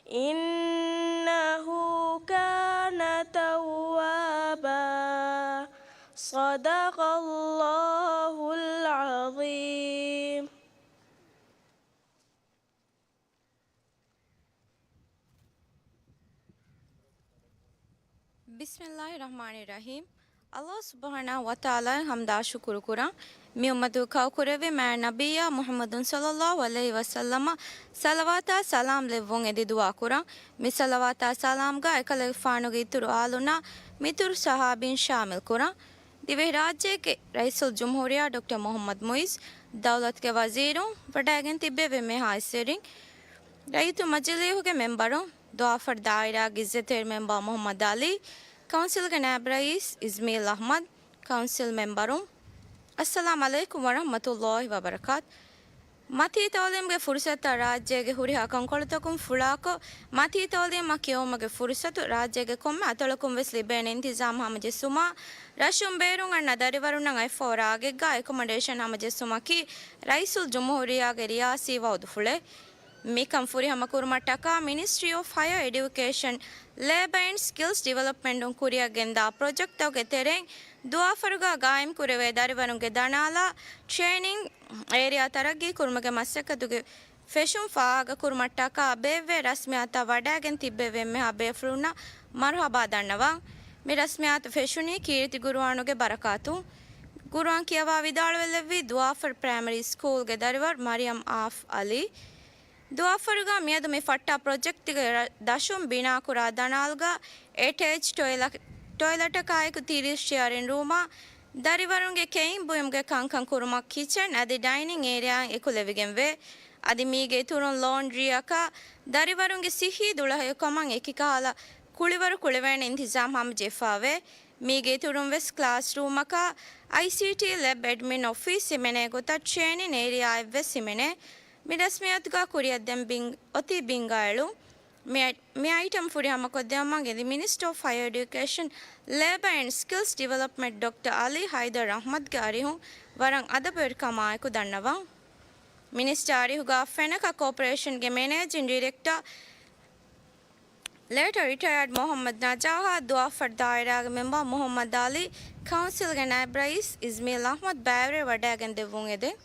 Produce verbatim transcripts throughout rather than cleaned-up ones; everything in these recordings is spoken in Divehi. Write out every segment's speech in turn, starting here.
إنه كان توابا. صدق الله العظيم. ބިސްމިއްލާހި ރަޙްމާނި ރަޙީމް. ﷲ ސުބްޙާނަހޫ ވަތަޢާލާއަށް ޙަމްދާ ޝުކުރު ކުރަން. މި އުއްމަތުގެ ކައުކުރެއްވި މާތް ނަބިއްޔާ މުޙައްމަދު ޞައްލައްލާހު ޢަލައިހި ވަސައްލަމަށް ޞަލަވާތާ ސަލާމް ލެއްވުން އެދި ދުޢާ ކުރަން. މި ޞަލަވާތާ ސަލާމްގަ އެކަލޭގެފާނުގެ އިތުރު އާލުންނާ މިތުރު ޞަޙާބީން ޝާމިލް ކުރަން. ދިވެހިރާއްޖޭގެ ރައީސުލްޖުމްހޫރިއްޔާ ޑޮކްޓަރ މުޙައްމަދު މުޢިއްޒު، ދައުލަތުގެ ވަޒީރުން، ވަޑައިގެން ތިއްބެވި އެންމެހާ އިއްޒަތްތެރިން، ރައްޔިތު މަޖިލީހުގެ މެމްބަރުން، ދުވާފަރު ދާއިރާގެ އިއްޒަތްތެރި މެމްބަރު މުޙައްމަދު ޢަލީ، ކައުންސިލްގެ ނާއިބު ރައީސް އިޒްމީލް އަޙްމަދު، ކައުންސިލް މެމްބަރުން، އައްސަލާމް ޢަލައިކުމް ވަރަޙްމަތުﷲި ވަބަރަކާތު. މަތީ ތަޢުލީމުގެ ފުރުޞަތަށް ރާއްޖޭގެ ހުރިހާ ކަންކޮޅުތަކުން ފުޅާކޮށް، މަތީ ތަޢުލީމަށް ކިޔެވުމުގެ ފުރުޞަތު ރާއްޖޭގެ ކޮންމެ އަތޮޅަކުން ވެސް ލިބޭނެ އިންތިޒާމް ހަމަޖެއްސުމަށް، ރަށުން ބޭރުން އަންނަ ދަރިވަރުންނަށް އައިފައި ރާގެއްގަ އެކޮމޮޑޭޝަން ހަމަޖެއްސުމަކީ ރައީސުލްޖުމްހޫރިއްޔާގެ ރިޔާސީ ވަޢުދުފުޅެއް. މިކަން ފުރިހަމަ ކުރުމަށްޓަކާ މިނިސްޓްރީ އޮފް ހަޔަރ އެޑިއުކޭޝަން، ލޭބަ އެންޑް ސްކިލްސް ޑިވެލޮޕްމަންޓުން ކުރިއަށް ގެންދާ ޕްރޮޖެކްޓްތަކުގެ ތެރެއިން ދުވާފަރުގަ ގާއިމް ކުރެވޭ ދަރިވަރުންގެ ދަނާލާ ޓްރޭނިން އޭރިއާ ތަރައްގީ ކުރުމުގެ މަސައްކަތުގެ ފެށުން ފާހަގަ ކުރުމަށްޓަކާ ބޭއްވޭ ރަސްމިއްޔާތަށް ވަޑައިގެން ތިއްބެވި އެންމެހާ ބޭފުޅުންނަށް މަރުޙަބާ ދަންނަވަން. މި ރަސްމިއްޔާތު ފެށުނީ ކީރިތި ޤުރުއާނުގެ ބަރަކާތުން. ޤުރުއާން ކިޔަވާ ވިދާޅުވެލެއްވީ ދުވާފަރު ޕްރައިމަރީ ސްކޫލްގެ ދަރިވަރު މަރިޔަމް އާފް ޢަލީ. ދުވާފަރުގަ މިއަދު މި ފައްޓާ ޕްރޮޖެކްޓްގެ ރަ-، ދަށުން ބިނާކުރާ ދަނާލުގަ އެޓޭޗް ޓޮއިލަ-، ޓޮއިލެޓަކާއެކު ތިރީސް ޝެއަރިން ރޫމާ، ދަރިވަރުންގެ ކެއިން ބުއިމުގެ ކަންކަން ކުރުމަށް ކިޗަން އަދި ޑައިނިން އޭރިއާއިން އެކުލެވިގެންވޭ. އަދި މީގެ އިތުރުން ލޯންޑްރީއަކާ، ދަރިވަރުންގެ ސިއްހީ ދުޅަހެޔޮކަމަށް އެކިކަހަލަ ކުޅިވަރު ކުޅެވޭނެ އިންތިޒާމް ހަމަޖެހިފައިވޭ. މީގެ އިތުރުން ވެސް ކްލާސްރޫމަކާ، އައިސީޓީ ލެބް އެޑްމިން އޮފީސް ހިމެނޭ ގޮތަށް ޓްރޭނިން އޭރިއާއެއް ވެސް ހިމެނޭ. މި ރަސްމިއްޔާތުގަ ކުރިއަށް ދެން ބިން-، އޮތީ ބިންގާއެޅުން. މި އައި-، މި އައިޓަމް ފުރިހަމަކޮށްދެއްވުމަށް އެދި މިނިސްޓްރީ އޮފް ހަޔަރ އެޑިއުކޭޝަން، ލޭބަ އެންޑް ސްކިލްސް ޑިވެލޮޕްމަންޓް ޑޮކްޓަރ އަލީ ހައިދަރު އަޙްމަދުގެ އަރިހުން ވަރަށް އަދަބުވެރިކަމާއެކު ދަންނަވަން. މިނިސްޓަރ އަރިހުގަ ފެނަކަ ކޯޕަރޭޝަންގެ މެނޭޖިން ޑިރެކްޓަރ ލޭޓަރ ރިޓަޔާޑް މުޙައްމަދު ނަޖާހާ، ދުވާފަރު ދާއިރާގެ މެމްބަރު މުޙައްމަދު އަލީ، ކައުންސިލްގެ ނައިބު ރައީސް އިޒްމީލް އަޙްމަދު ބައިވެރިވެ ވަޑައިގެން ދެއްވުން އެދެން.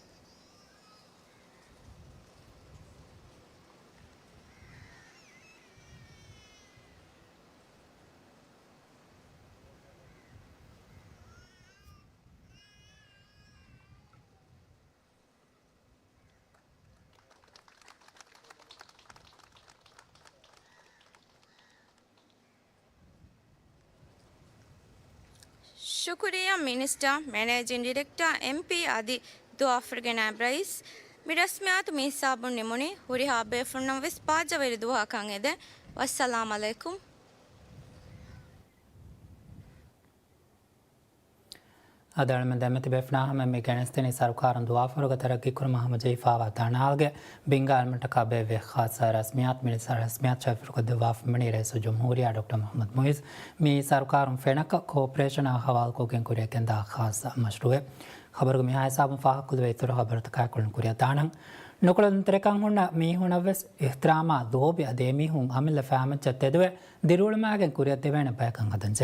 ޝުކުރިއްޔާ މިނިސްޓަރ، މެނޭޖިން ޑިރެކްޓަރ، އެމްޕީ އަދި ދުވާފަރުގެ ނައިބު ރައީސް. މި ރަސްމިއްޔާތު މި ހިސާބުން ނިމުނީ. ހުރިހާ ބޭފުޅުންނަށް ވެސް ބާއްޖަވެރި ދުވަހަކަށް އެދެން. ވައްސަލާމް ޢަލައިކުމް. އަދި އަޅަމެން ދެމެތި ބޭފުޅާ ހަމަ މި ގެނެސްދިނީ ސަރުކާރުން ދުވާފަރުގަ ތަރައްގީ ކުރުމަށް ހަމަޖެހިފައިވާ ދަނާލުގެ ބިންގާ އެޅުމަށްޓަކާ ބޭއްވޭ ޚާއްޞަ ރަސްމިއްޔާތު. މި ރަސްމިއްޔާތު ޗައިފުޅުކޮށްދެއްވާފަ މިވަނީ ރައީސުލްޖުމްހޫރިއްޔާ ޑޮކްޓަރ މުޙައްމަދު މުޢިއްޒު. މި ސަރުކާރުން ފެނަކަ ކޯޕަރޭޝަނާ ހަވާލުކޮށްގެން ކުރިއަށް ގެންދާ ޚާއްޞަ މަޝްރޫޢެއް. ޚަބަރުގެ މިހާ ހިސާބުން ފާހަގަކޮށްލެވޭ އިތުރު ޚަބަރުތަކާއެކު ކުރިއަށް ދާނަން. ނުކުޅެދުންތެރިކަން ހުންނަ މީހުނަށް ވެސް އިޙްތިރާމާ ލޯބި އަދި އެމީހުން އަމިއްލަ ފައިމައްޗަށް ތެދުވެ ދިރިއުޅުމާގެން ކުރިއަށް ދެވޭނެ ބަޔަކަށް ހަދަން ޖެހޭ.